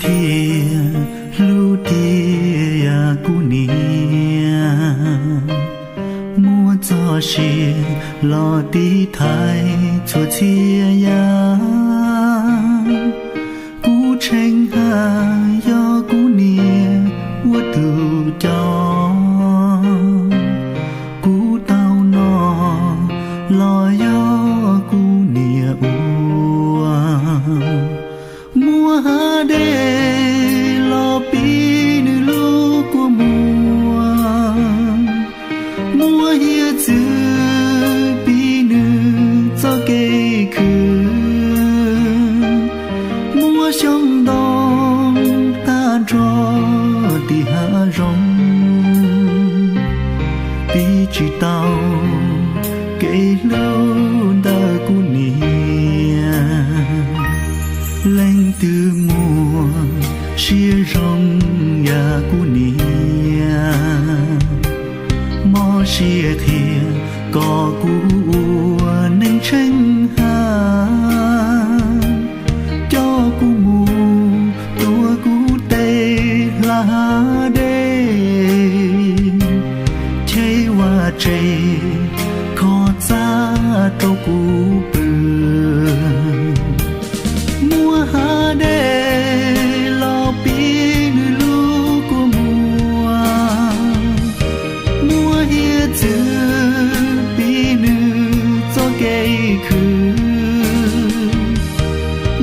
Thiaj hlub tiag kuv niam, muab txoj sia los tiv thaiv txhua txhia yam. Kuv tshee haj yog kuv niam ua tus coj, kuv tau noj los yog kuv niam ua. Muab hav dej los pib nws lub kua muag, muab hiav txwv pib nws txoj kev khwv, muab xyoob ntoo tag nrho tim hav zoov, piv tsis tau kev hlub ntawm kuv niam. Leej twg muaj siab zoo yam kuv niam, mob siab qhia kom kuv ua neeg tsheej haj, coj kuv mus tuav kuv tej hla dej, cheb vaj tse kho txaj rau kuv pw. Muab hav dej los pib nws lub kua muag, muab hiav txwv pib nws txoj kev khwv,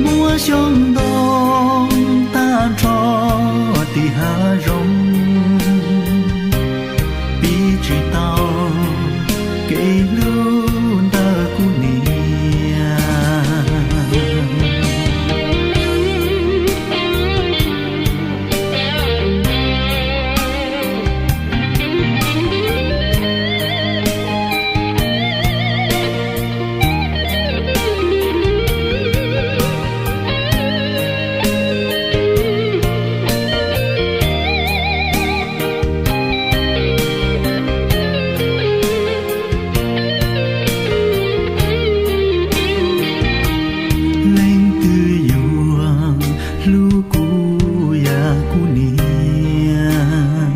muab xyoob ntoo tag nrho tim hav zoov, piv tsis tau kev hlub ntawm kuv niam. Leej twg yuav hlub kuv yam kuv niam,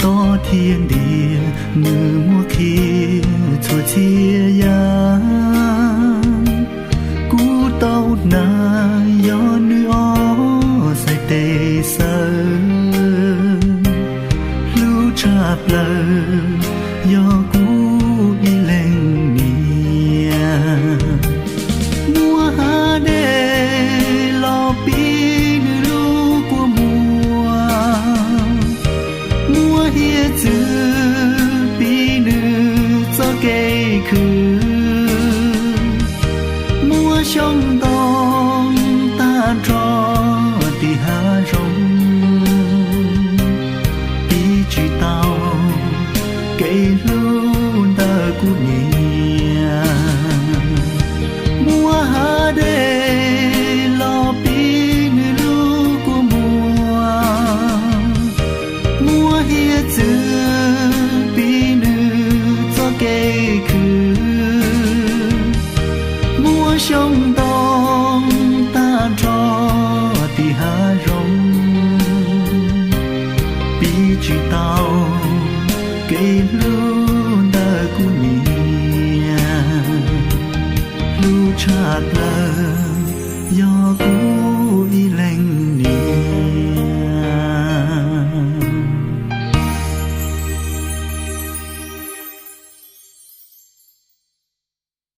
tob thiab ntiag nws muab qhia txhua txhia yam. Kuv tau hnav yog nws ob txhais tes xawb, hlub tshaj plaws yog kuv ib leeg niam. Muab hav dej los pib nws lub kua muag, muab hiav txwv pib nws txoj kev khwv, muab xyoob ntoo tag nrho tim hav zoov, piv tsis tau kev hlub ntawm kuv niam. Muab hav dej los pib nws lub kua muag, muab hiav txwv pib nws txoj kev khwv, muab xyoob ntoo tag nrho tim hav zoov, piv tsis tau kev hlub ntawm kuv niam. Hlub tshaj plaws